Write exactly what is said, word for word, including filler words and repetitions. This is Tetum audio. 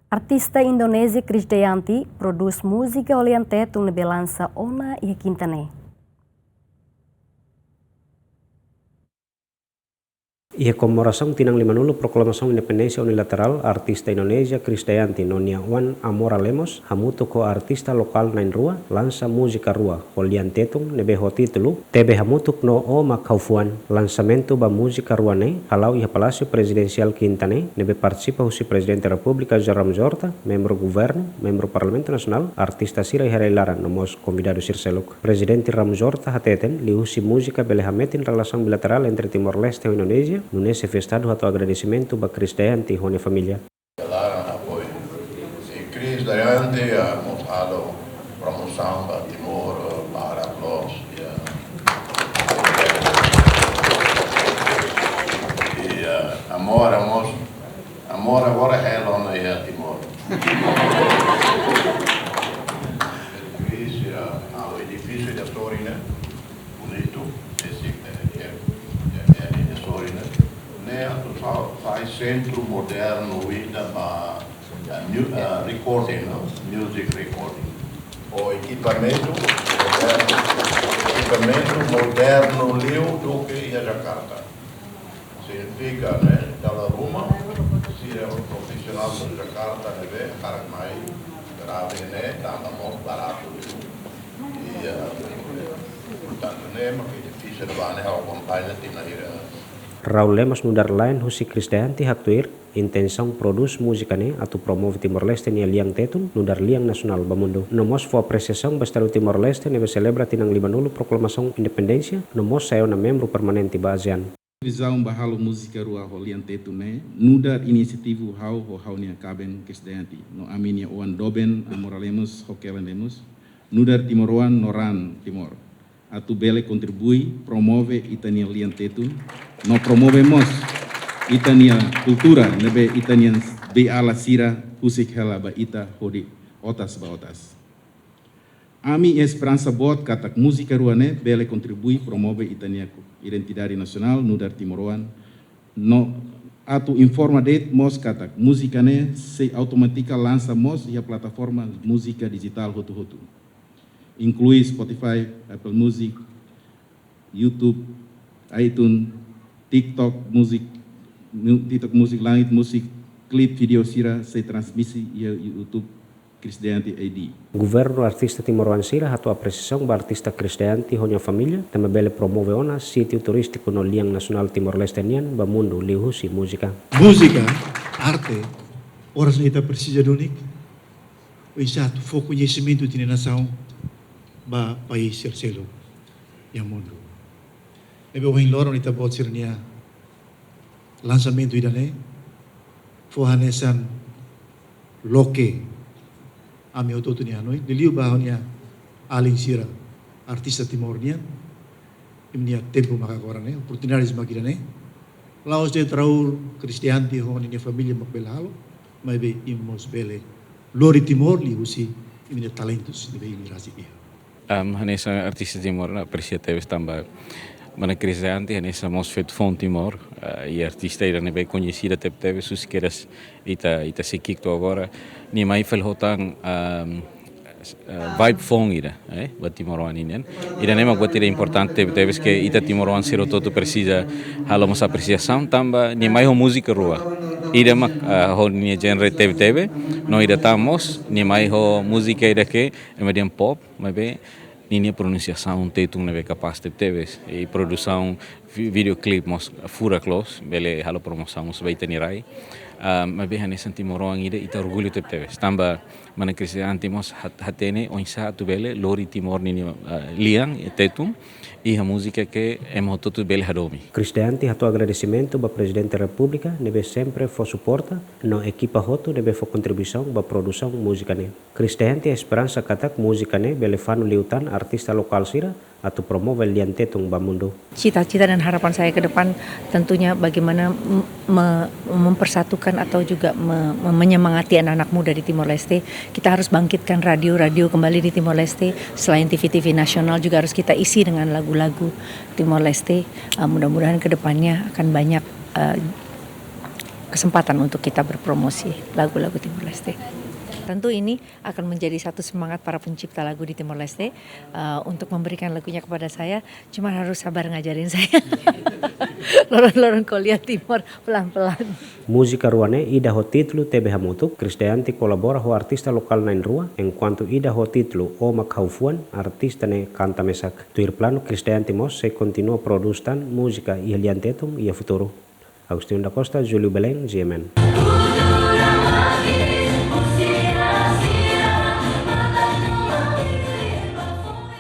Artista Indonézia Krisdayanti prodús múzika ho lian Tetun ne'ebé lansa ona iha kinta ne'e. Iha komemorasaun tinan limanulu proklamasaun independénsia unilaterál, artista Indonézia Krisdayanti no nia oan Amora Lemos hamutuk ho artista lokál na'in-rua lansa múzika rua ho lian Tetun ne'ebé ho títulu Tebe Hamutuk no Ó Mak Ha'u Fuan. Lansamentu ba múzika rua ne'e hala'o iha Palásiu Prezidensiál kinta ne'e, ne'ebé partisipa husi Prezidente Repúblika José Ramos Horta, membru governu, membru Parlamentu Nasionál, artista sira iha rai-laran no mós konvidadu sira seluk. Prezidente Ramos Horta hateten, liuhusi múzika bele hametin relasaun bilaterál entre Timor-Leste ho Indonézia, nune'e xefe Estadu hato'o agradesimentu ba Krisdayanti ho nia família. Laran apoiu. I Krisdayanti, ah, mós halo promosaun ba Timor, ah, barak loos, ya. I, ah, Amora mós, Amora agora hela ona iha Timor. Kris, ah, halo edifísiu ida sorin ne'e. Bonitu, esse, eh, eh, eh, eh, eh, sorry, ne'e? Ne'e atu fa-, faz sentru modernu ida ba, eh, mu-, eh, recording, no? Music recording. Ho ekipamentu modernu, ekipamentu modernu liu duké iha Jakarta. Signifika, ne'e, dala ruma, sira profisionál iha Jakarta ne'ebé hakarak mai grave ne'e, tanba mós baratu liu. I, eh, portantu, ne'e mak edifísiu ne'ebá ne'e ha'u akompaña tinan hira. Raul Lemos nu'udar laen husi Krisdayanti haktuir, intensaun prodús múzika ne'e atu promove Timor-Leste nia lian Tetun nu'udar lian nasionál ba mundu. No mós fó apresiasaun ba Estadu Timor-Leste ne'ebé selebra tinan limanulu proklamasaun independénsia, no mós sai ona membru permanente ba ASEAN. Vizaun ba halo múzika rua ho lian Tetun ne'e, nu'udar inisiativa ha'u ho ha'u-nia kaben Krisdayanti, no ami-nia oan doben Amora Lemos ho Kellen Lemos, nu'udar timoroan no ran Timor, atu bele kontribui promove ita-nia lian Tetun, no promove mós ita-nia kultura ne'ebé ita-nia bei-ala sira husik hela ba ita hodi otas ba otas. Ami esperansa boot katak múzika rua ne'e bele kontribui promove ita-nia identidade nasionál nu'udar timoroan, no atu informa de'it mós katak múzika ne'e sei automátika lansa mós iha plataforma múzika dijitál hotu-hotu, inklui Spotify, Apple Music, YouTube, iTunes, TikTok Music, mu-, TikTok Music, Langit Music, klip vídeo sira sei transmisi iha YouTube Krisdayanti I D. Governu, artista timoroan sira hato'o apresiasaun ba artista Krisdayanti ho nia família, tanba bele promove ona sítiu turístiku no lian nasionál Timor-Leste nian ba mundu liuhusi múzika. Múzika, arte, oras ne'e ita presiza duni, oinsá atu fó koñesimentu ita-nia nasaun ba país sira seluk iha mundu. Ne'ebé ohin loron ita-boot sira-nia lansamentu ida-ne'e fó hanesan loke ami hotu-hotu nia hanoin, liuliu ba ha'u-nia alin sira artista Timor nian, imi-nia tempu mak agora ne'e, oportunidade mak ida-ne'e. La'ós de'it Raul Krisdayanti ho ninia família mak bele halo, maibé imi mós bele lori Timor liuhusi imi-nia talentus ne'ebé imi rasik iha. Am, hanesan artista Timor, ha'u apresia tebes tanba mana Krisdayanti hanesan mós feto foun Timor, ah, i artista ida ne'ebé koñesida tebetebes, husik kedas ita, ita sei ki'ik to'o agora. Nia mai fali ho tan, am, eh, vibe foun ida, eh, ba timoroan nian. Ida-ne'e mak buat ida importante tebetebes ke ita timoroan sira hotu-hotu presiza halo mós apresiasaun tanba nia mai ho múzika rua. Ida mak, ah, ho nia genre tebetebes, no ida tan mós nia mai ho múzika ida ke ema dehan pop, maibé ninia pronunsiasaun Tetun ne'ebé kapás tebetebes. I produsaun vi-, videoclip mós furak loos, bele halo promosaun mós ba ita-nia rai. Ah, maibé hanesan timoroan ida ita orgullu tebetebes. Tanba mana Krisdayanti mós hat-, hatene oinsá atu bele lori Timor ninia, ah, lian, eh, Tetun, iha múzika ke ema hotu-hotu bele hadomi. Krisdayanti hato'o agradesimentu ba Prezidente Repúblika ne'ebé sempre fó suporta, no ekipa hotu ne'ebé fó kontribuisaun ba produsaun múzika ne'e. Krisdayanti esperansa katak múzika ne'e bele fanu liután artista lokál sira atu promove lian Tetun ba mundu. Cita-cita dan harapan saya ke depan tentunya bagaimana m-, me-, mempersatukan atau juga me-, me-, menyemangati anak-anak muda di Timor Leste. Kita harus bangkitkan radio-radio kembali di Timor Leste. Selain T V T V nasional juga harus kita isi dengan lagu-lagu Timor Leste. Eh, mudah-mudahan ke depannya akan banyak, eh, kesempatan untuk kita berpromosi lagu-lagu Timor Leste. Tentu ini akan menjadi satu semangat para pencipta lagu di Timor Leste, eh, untuk memberikan lagunya kepada saya. Cuma harus sabar ngajarin saya. Loron-loron ko'alia Timor pelan-pelan. Múzika rua ne'e, ida ho títulu Tebe Hamutuk, Krisdayanti kolabora ho artista lokál na'in-rua, enkuantu ida ho títulu O Mak Ha'u Fuan, artista ne'e kanta mesak. Tuir planu, Krisdayanti mós sei kontinua prodús tan múzika iha lian Tetun iha futuru. Agostinho da Costa, Júlio Belém, G M N.